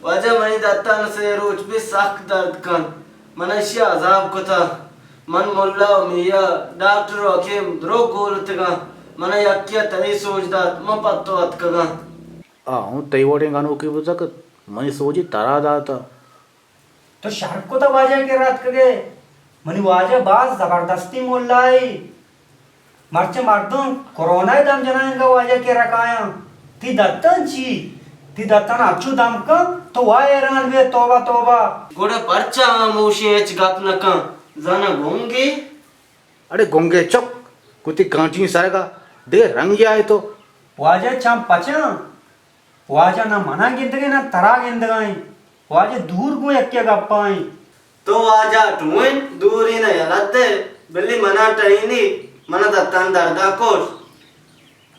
واجہ، منی دتان سے روچ بی سک درد کن۔ من اشی عذاب کتا۔ من ملا و میا، ڈاکٹر و حکیم درو گولتگا۔ من یکیا تئی سوج دات، من پتو اتکگا۔ آ ہوں تئی وڑیں گنوکی بوتگ ات، منی سوجی ترا داتا۔ تو شر کتا واجہ کہ راتکگے۔ منی واجہ باز زبردستی ملائے۔ مرچی مردم کرونا ء دم جنائینگا واجہ کہ رکایاں۔ تی دتان چی؟ تی دتان اچو دم کن، تو وا حیران بے، توبہ توبہ۔ گڑا پرچا ہموشی ہچ گپ نہ کن؟ زانا گونگے؟ اڑے گونگے چک، کتی کانٹی سرگا دے رنگی آئے تو۔ واجہ چم پچاں۔ واجہ نہ منا گندگے نہ ترا گندگائیں۔ واجہ دور گوں یکے گپائیں۔ تو واجہ ٹوئیں دوری نہ یلت دے، بلی منا ٹہینی، منا دتان دردا کوش۔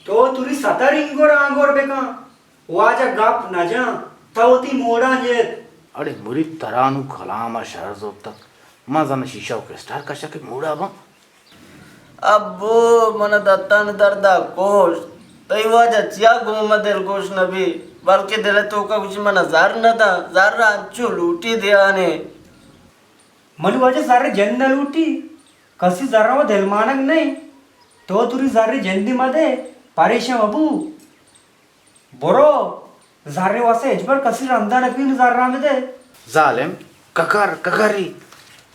تو توری ستر اینگور آنگور بکن، واجہ گپ نہ جان، تو وتی موڑاں جیت۔ اڑے مرید ترا نوں کلام ء شر زرتگ، من زاناں شیشہ و کرسٹال کشگ ء موڑا باں۔ ابو، من دتان دردا کوش۔ تئی واجہ چیا گوں من دلگوش نہ بی، بلکہ دل توکا گوشی من زر نہ داں، زر انچو لوٹی دیانے۔ من واجہ زر جند نہ لوٹی، کسی زر و دلمانگ نہیں۔ تو توری زر جندی مدے، پریشان مبو۔ برو، زرے واسطہ ہچبر کسی رندا نہ کپی، نوں زراں بدے۔ ظالم، ککر، ککری۔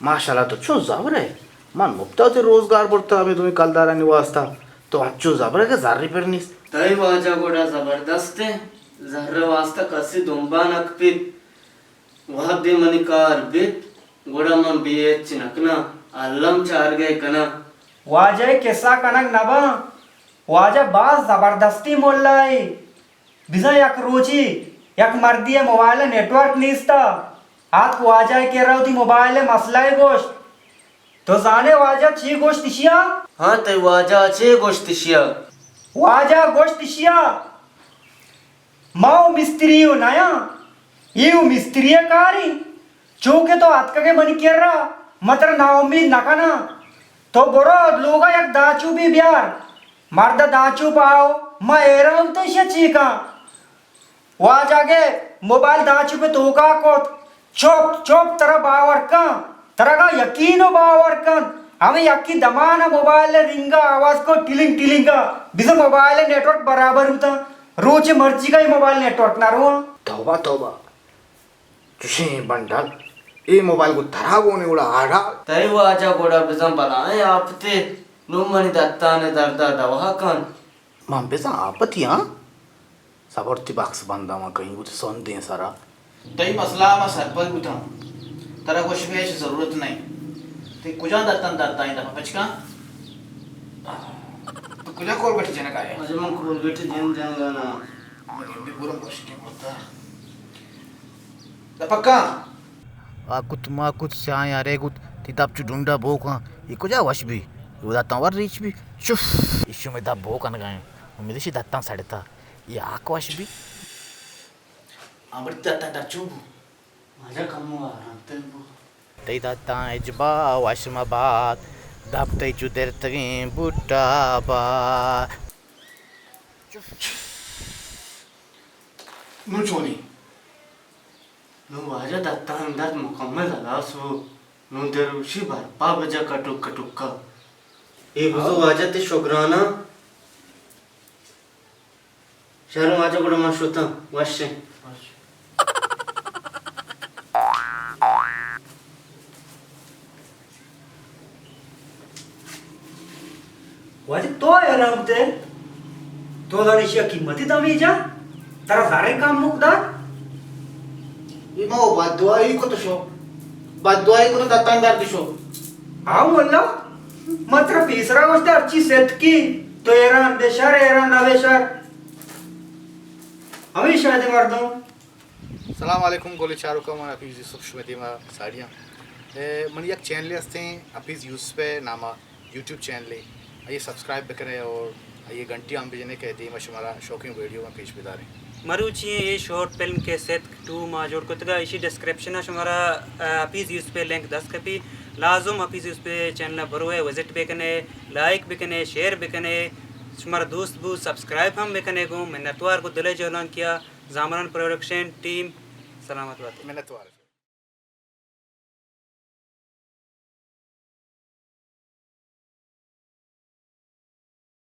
ماشاءاللہ تو چو زبر ئے۔ من مپتا وتی روزگار برتا ہمے دوئیں کلدارانی واسطہ۔ تو انچو زبر ئے کہ زرے پر نیست۔ تئی واجہ گڑا زبردست ایں۔ زر واسطہ کسی دمبا نہ کپیت۔ وہدے منی کار بیت، گڑا من بے ہچ نہ کناں، الم چارگئے کناں۔ واجہ ء کسہ کنگ نہ باں۔ واجہ باز زبردستی ملا ئے۔ بزاں یک روچے یک مردے ء موبائل ء نیٹورک نیست ء آتک واجہ ء کرا وتی موبائل ء مسئلہ ء گوشت۔ تو زانے واجہ چے گوشت اشیا؟ ہاں، تئی واجہ چے گوشت اشیا؟ واجہ گوشت اشیا، ما و مستری و نیاں، اے و مستری ء کاریں۔ چو کہ تو اتکگ ئے منی کرا، من ترا ناامید نہ کناں۔ تو برو لوگا یک دانچوبے بیار۔ مرد ء دانچوب آؤ، من حیران بوتاں ایشی ء چے کن۔ واجہ گے موبائل دانچوب ء توکا کت۔ چپ، چپ، ترا باور کن، ترا گا یقین و باور کن۔ ہمے یکی دمان ء موبائل ء رنگ ء آواز کو ٹلنگ ٹلنگ ء۔ بزاں موبائل ء نیٹورک برابر بوتاں۔ روچ مرچیگا اے موبائل نیٹورک نہ رواں۔ توبہ، توبہ۔ چشیں بنڈل، اے موبائل گوں ترا گون ایں گڑا آڈا۔ تئی واجہ گڑا بزاں بلائیں آپتے، نوں منی دتان ء دردا دوا کن۔ من بزاں آپتی آں؟ صبر، تی بکس بند ء من کئیں گوں تی سندیں سرا۔ تئی مسئلہ ء من سرپد بوتاں۔ ترا گوشگ ء ہچ ضرورت نہ انت۔ تئی کجا دتان درد ء انت دپا پچ کن؟ تو کجا کولگیٹ جنگ ء ئے؟ اجے من کولگیٹ جن جنگ ء نہ۔ من گندے برم گوشگیں مردا۔ دپا کن۔ آ کت ما کت سیاہیں ارے گت، تی دپ چو ڈنڈا بو کن۔ اے کجا وش بی؟ اے دتان ور ریچ بی۔ چف! ایشو میں دپ بو کنگا ہیں۔ امیدشی دتان سڑتا۔ اے آک وش بی۔ آمر دتان دپ چو بو۔ واجہ کمو آرام تر بو۔ تئی دتان ہچبا وش مبات، دپ تئی چو درتگیں بوٹا با۔ نوں چونی؟ نوں واجہ دتان درد مکمل ہلاس بو۔ نوں دروشی برپا بجا کٹک کٹکا۔ اے بزو واجہ تی شگرانا۔ شر واجہ گڑا ما شتاں، وش ایں۔ واجہ تو حیران بوتے؟ تو زانے ایشی ء قیمتی دمی جا؟ ترا زرے کم مک دات؟ اے ما و بددعائی کت شو۔ بددعائی کت دتان درد شو۔ ہاں واللہ، من ترا پیسرا گوشت ہرچی ستکی، تو حیران بے شر، حیران نہ بے شر۔ ہمیشہ دے مردم۔ سلام علیکم گل چاروکاں، من حفیظ یوسف شمئے دیما ساڑی آں۔ اے، منی یک چینلے ہستیں حفیظ یوسف ء ناما۔ یوٹیوب چینلے، آئیے سبسکرائب بکنے اور آئیے گھنٹی ہم بجنے کہ دیما شمارا شوقیں ویڈیو ہم پیش بداریں۔ مروچی اے شارٹ فلم کہ ستک ٹو ما جوڑ کتگا، ایشی ڈسکرپشن ء شمارا، آ، حفیظ یوسف ء لنک دست کپی۔ لازم حفیظ یوسف ء چینل ء بروئے، وزٹ بکنے، لائک بکنے، شیئر بکنے، شمارا دوست بو، سبسکرائب ہم بکنے۔ گوں منتوار گوں دل ء جہلانکیا، زامران پروڈکشن ٹیم۔ سلامت بات۔ منت وار۔